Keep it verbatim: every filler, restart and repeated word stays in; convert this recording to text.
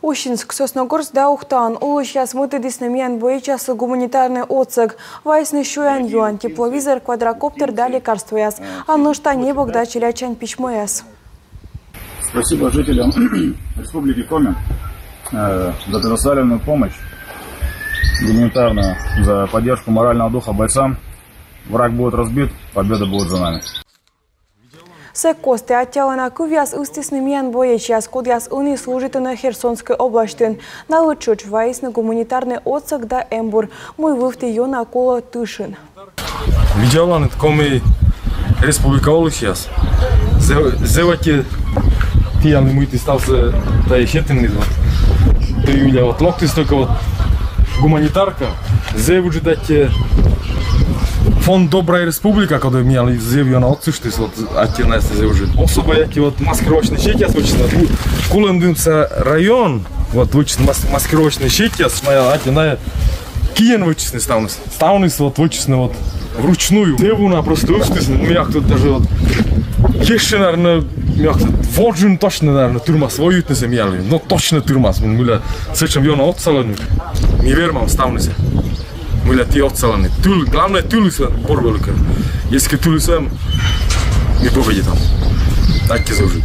Усинск, Сосногорск да Ухтаын олысьяс мӧдӧдісны миян боечьяслы гуманитарнӧй отсӧг. Вайисны сёян-юан, тепловизор, квадрокоптер да лекарствояс. А нӧшта небӧг да челядьсянь письмӧяс. Спасибо жителям Республики Коми э, за предоставленную помощь гуманитарную, за поддержку морального духа бойцам. Враг будет разбит, победа будет за нами. Сэк кості аттьӧалана кывъяс ыстісны миян боечьяс, кодъяс ӧні служитӧны Херсонскӧй обласьтын. Налы тшӧтш вайисны гуманитарнӧй отсӧг да эмбур, мый вывті ёна колӧ тышын. Видзӧдланныд, Коми Республика олысьяс. Зэв аттьӧ тіянлы, мый ті ставсӧ тайӧ сетінныд. Вот. Ті, Юля, вот локтіс только вот гуманитарка. Зэв ыджыд аттьӧ фонд «Добрая республика», коді миянлы зэв ёна отсыштіс, вот аттьӧ найӧс зэв ыджыд. Особо аттьӧ вот маскировочнӧй сетьяс вӧчисны. Кулӧмдінса район, вот вӧчис маскировочнӧй сетьяс, найӧ аттьӧ, найӧ киӧн вӧчисны ставныс. Ставныс вот вӧчисны вот вручную. Зэв уна просто ыстісны. Мияк тут даже вот ещӧ, наверно, мияк тут во джын точно, наверно, тырмас воюйтны сійӧ миянлы. Но точно тырмас. Мыля сэтшӧм ёна отсалӧны. Ми вермам ставнысӧ. Мыля ті отсаланныд. Тыл, главнӧй, тылыс бур вӧлі кӧ. Если тылыс эм, ми победитам. Аттьӧ зэв ыджыд.